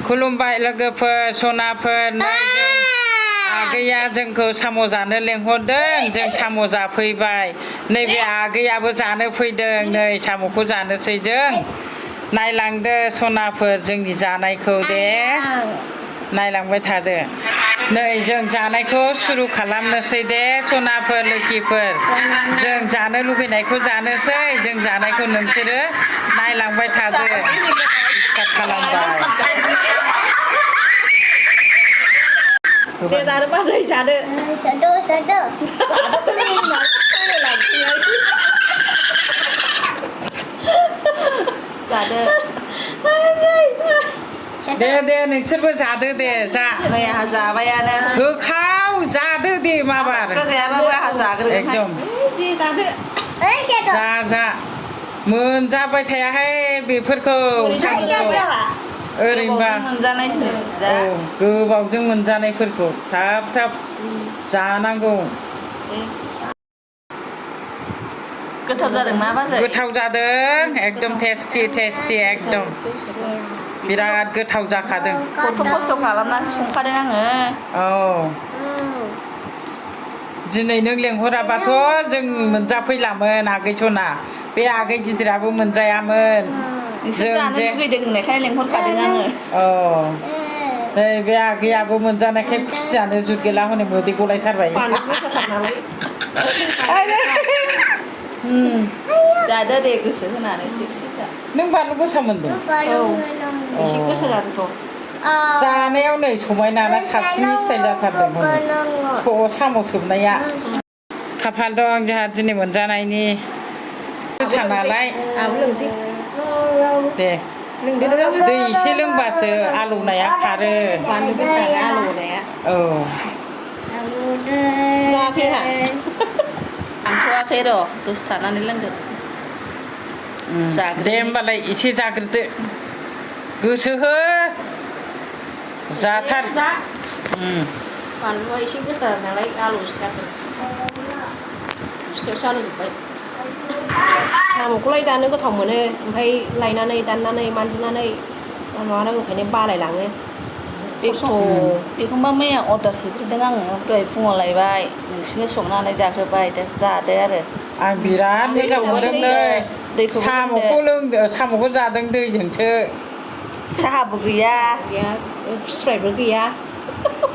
खुलुमबाय लोगोफोर सनाफोर आगैया जोंखौ साम' जानो लेंहरदों जों साम' जाफैबाय नैबे आगैयाबो जानो फैदों नै साम'खौ जानोसै जों नायलांदो सनाफोर जोंनि जानायखौ दे नायलांबाय थादो नै जों जानायखौ सुरु खालामनोसै दे सनाफोर लोखिफोर जों जानो लुगैनायखौ जानोसै जों जानायखौ नोंसोरो नायलांबाय थादो स्टार्ट खालामबाय Dia ada pas saya ada. Satu. Ada. दे नोंसोरबो जादो दे जा Kayak hazabayana. गोखाव जादो दे माबार Terus saya apa hazagrı. एकदम Dia ada. जा मोनजाबाय थायाहाय बेफोरखौ साम'खौ ओरैनोबा मोनजानाय औ गोबावजों मोनजानायफोरखौ थाब जानांगौ गोथाव जादों ना बाजै गोथाव जादों एकदम टेस्टि एकदम बिराद गोथाव जाखादों खस्थ' खालामनानै संखादों आङो औ दिनै नों लेंहराबाथ' जों मोनजाफैलामोन आगै सना बे आगै गिदिराबो मोनजायामोन नोंसोर जानो लुगैदों होननायखाय लेंहरखादों आङो औ नै बे आगैयाबो मोनजानायखाय खुसियानो जुद गैला हनै मोदै गलायथारबाय जादो दे गोसो होनानै थिगसे जा नों बानलु गोसा मोन्दों एसे गोसा जादोंथ' जानायाव नै समायना साबसिन स्टाइल जाथारदों हनै साम' सोबनाया खाफाल दं जोंहा दिनै मोनजानायनि गोसा नालाय दे दै एसे लोंबासो आलौनाया खारो बानलु गोसा आलौनाया औ लांथ'वाखै र' दसे थानानै लोंदो दे होमबालाय एसे जाग्रोदो गोसो हो जाथार बानलुआ एसे गोसा नालाय आलौसो जादों सिथाव सालुजोब्बाय साम'खौलाय जानो गोथाव मोनो ओमफ्राय लायनानै दाननानै मानजिनानै माबानांगौ ओंखायनो बालायलाङो बेखौबा मैया अर्डार सोग्रोदों आङो दहाय फुङाव लायबाय नोंसिनो संनानै जाहोबाय दा जादो आरो आं बिराद मोजां मोनदों नै साम'खौ जादों दैजोंसो साहाबो गैया स्प्राइटबो गैया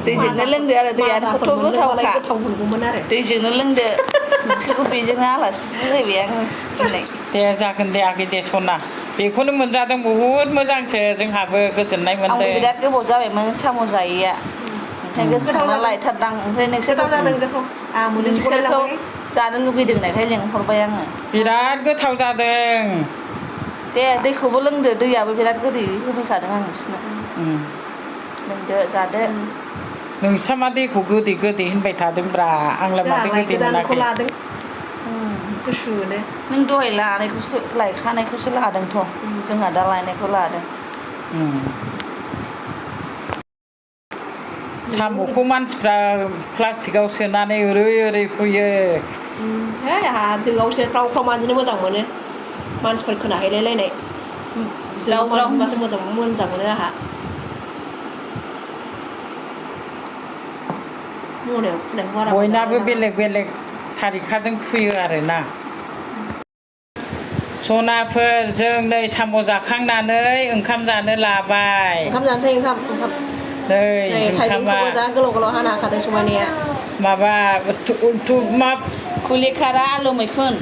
दैजोंनो लोंदो आरो दैयाथ' गोथावखा गोथाव मोनगौमोन आरो दैजोंनो लोंदो नोंसोरखौ बेजोंनो आलासि बुजायबाय आङो दिनै दे जागोन दे आगै दे सना बेखौनो मोनजादों बहुद मोजांसो जोंहाबो गोजोननाय मोनदों आंबो बिराद गोबाव जाबायमोन साम' जायैया ओंखायनो गोसोखांना लायथारदां ओमफ्राय नोंसोरखौ जानो लुगैदों होननायखाय लेंहरबाय आङो बिराद गोथाव जादों दे दैखौबो लोंदो दैयाबो बिराद गोदै होफैखादों आं नोंसिनो लोंदो जादो नोंस्रा मा दैखौ गोदै होनबाय थादोंब्रा आंलाय माथो गोदै मोनाखै गुसुनो नों दहाय लायखानायखौसो लादोंथ' जोंहा दा लायनायखौ लादों साम'खौ मानसिफ्रा प्लास्टिकआव सोनानै ओरै फुयो आंहा दोआवसो फ्राव मानजिनो मोजां मोनो मानसिफोर खोनाहैलायलायनाय ज्राव होनबासो मोजां मोनो आंहा बयनाबो बेलेग थारिखाजों फुयो आरोना सनाफोर जों नै साम' जाखांनानै ओंखाम जानो लाबाय ओंखाम जानोसै ओंखाम नै ओंखामा जा गोलाव हाना होखादों समायनाया माबा कुलिखारा आलु मैखुन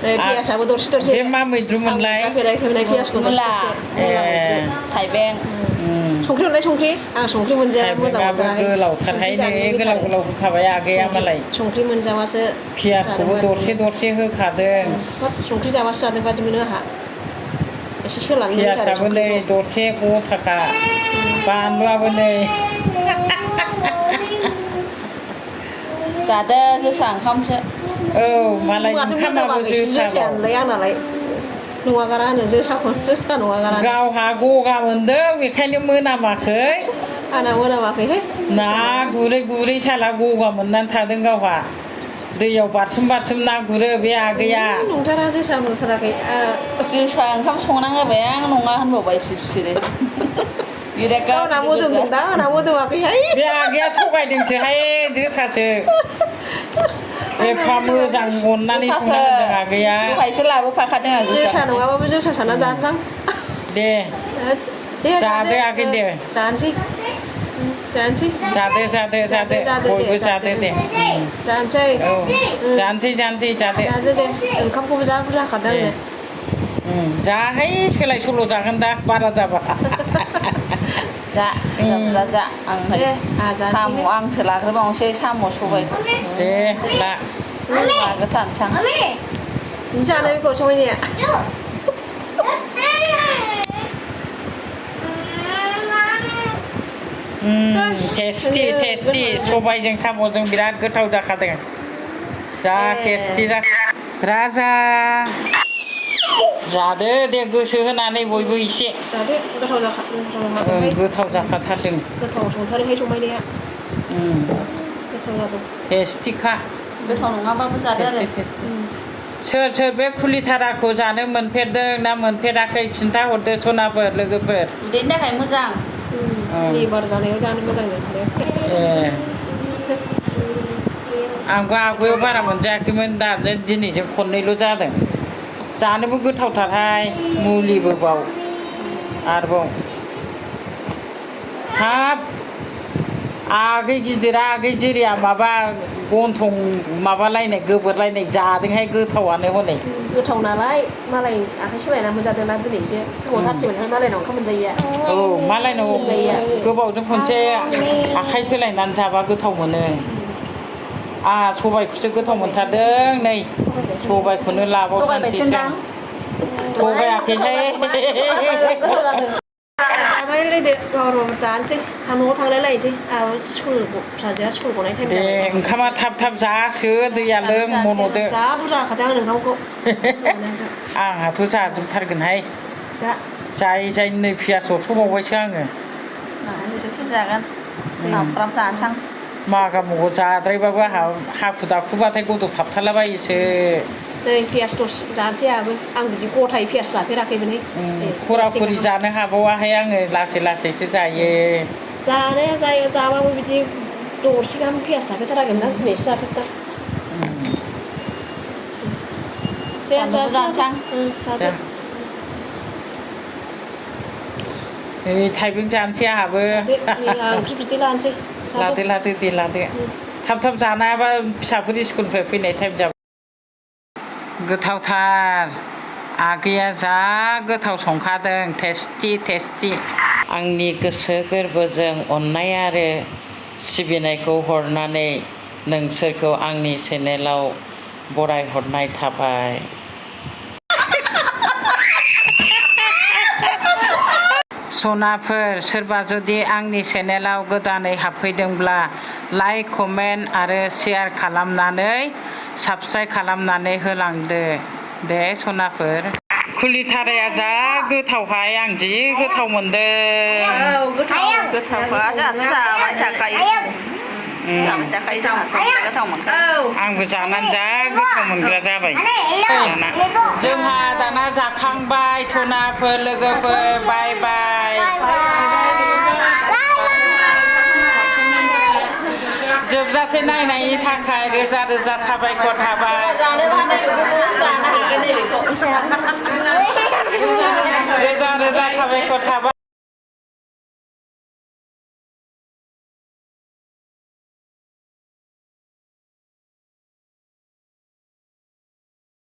पियासाबो दरसे बे मा मैद्रुमोनलाय पियासखौ मुला थाइबें संख्रि आं संख्रि मोनजाया मोजां मोनथाराहाय गोलावथारहाय गोलाव होखाबाय आगैया मालाय संख्रि मोनजाबासो पियासखौबो दरसे होखादों संख्रि जाबासो जादों बादि मोनो आंहा एसे सोलानो पियासाबो नै दरसे गथाखा बानलुआबो नै जादो जोसा ओंखामसो औ मालाय ओंखामाबो जोसालाय आंनालाय नङागारा होनो जोसा नङागारा गावहा गगा मोनदों बेखायनो मोनामाखै आंना मोनामाखैहाय ना गुरै साला गगा मोननानै थादों गावहा दैयाव बारसोम ना गुरो बे आगैया नंथारा जोसा मोनथाराखै जोसा ओंखाम संना होबाय आं नङा होनबावबाय बिसोरो बिराद गावना मोदोमदों दा आंना मोदोमाखैहाय बे आगैया थगायदोंसोहाय जोसासो एफा मोजां अननानै संना होदों आगैया दहायसो लाबोफाखादों आं जोसा नङाबाबो जोसा साना जानसां दे जादो आगै दे जानोसै जादो बयबो जादो दे जानोसै औ जानोसै जादो दे ओंखामखौबो जा बुरजा होखादों आंनो जाहाय सोलाय सोल' जागोन दा बारा जाबा जा आं साम' आंसो लाग्रोबावनोसै साम' सबायखौ दे ला लाग्रोथारनोसै आं你站那边给我稍微点。 टेस्टि सबायजों साम'जों बिराद गोथाव जाखादों जा टेस्टि राजा जादो दे गोसो होनानै बयबो एसे जादो गोथाव जाखाथारदों गोथाव संथारोहाय समायनाया गोथाव जादों टेस्टिखा गोथाव नङाबाबो जादो आरो सोर बे खुलिथाराखौ जानो मोनफेरदों ना मोनफेराखै खिन्थाहरदो सनाफोर लोगोफोर उदैनि थाखाय मोजां लिभार जानायाव जानो मोजां मोनो आंबो आगोलाव बारा मोनजायाखैमोन दा दिनैजों खननैल' जादों जानोबो गोथावथारहाय मुलिबो बाव आरोबाव हाब आगै गिदिरा आगै जिरिया माबा गन्थं माबालायनाय गोबोरलायनाय जादोंहाय गोथावानो हनै गोथाव नालाय मालाय आखाइ सोलायना मोनजादोंना दिनैसो गोबावथारसैमोनहाय मालायनाव ओंखाम मोनजायैया औ मालायनाव गोबावजों खनसे आखाइ सोलायनानै जाबा गोथाव मोनो सबायखौसो गोथाव मोनथारदों नै सबायखौनो लाबावसै थगायाखैहाय जानोसै न'आव थांलायलायनोसै स्कुल फिसाजोआ स्कुल गनाय टाइम दे ओंखामा थाब जासो दैया लों मन'दो जा बुरजा होखादों आं ओंखामखौ आंहाथ' जाजोबथारगोनहाय जायै नै पियास हरस'बावबायसो आङो जागोन नामफ्राम जानोसै मागा मग जाद्रायबाबो आंहा हाखु दाखुबाथाय गद' थाबथारलाबायोसो नै पियास दसे जानोसै आं बिदि गथायै पियास जाफेराखैमोनहाय खरा खरि जानो हाबावाहाय आङो लासैसो जायो जानाया जायो जाबाबो बिदि दरसे गाहाम पियास जाफेरथाराखैमोन आं दिनैसो जाफेरदों नै थाइबें जानोसै आंहाबो ओंख्रि बिदै लानोसै लादो दे लादो थाब जानायाबा फिसाफोर स्कुलनिफ्राय फैनाय टाइम जाबाय गोथावथार आगैया जा गोथाव संखादों टेस्टि आंनि गोसो गोरबोजों अननाय आरो सिबिनायखौ हरनानै नोंसोरखौ आंनि चेनेलाव बरायहरनाय थाबाय सनाफोर सोरबा जुदि आंनि चेनेलाव गोदानै हाबफैदोंब्ला लाइक कमेन्ट आरो शेयार खालामनानै साबस्क्राइब खालामनानै होलांदो दे सनाफोर खुलिथाराया जा गोथावहाय आं जि गोथाव मोनदों गोथावखा जोंहाथ' जाबाय थाखायो गोथाव मोनखायो आंबो जानानै जा गोथाव मोनग्रा जाबाय जोंहा दाना जाखांबाय सनाफोर लोगोफोर बाय बाय जोबजासे नायनायनि थाखाय रोजा साबायखर थाबाय रोजा साबायखर थाबाय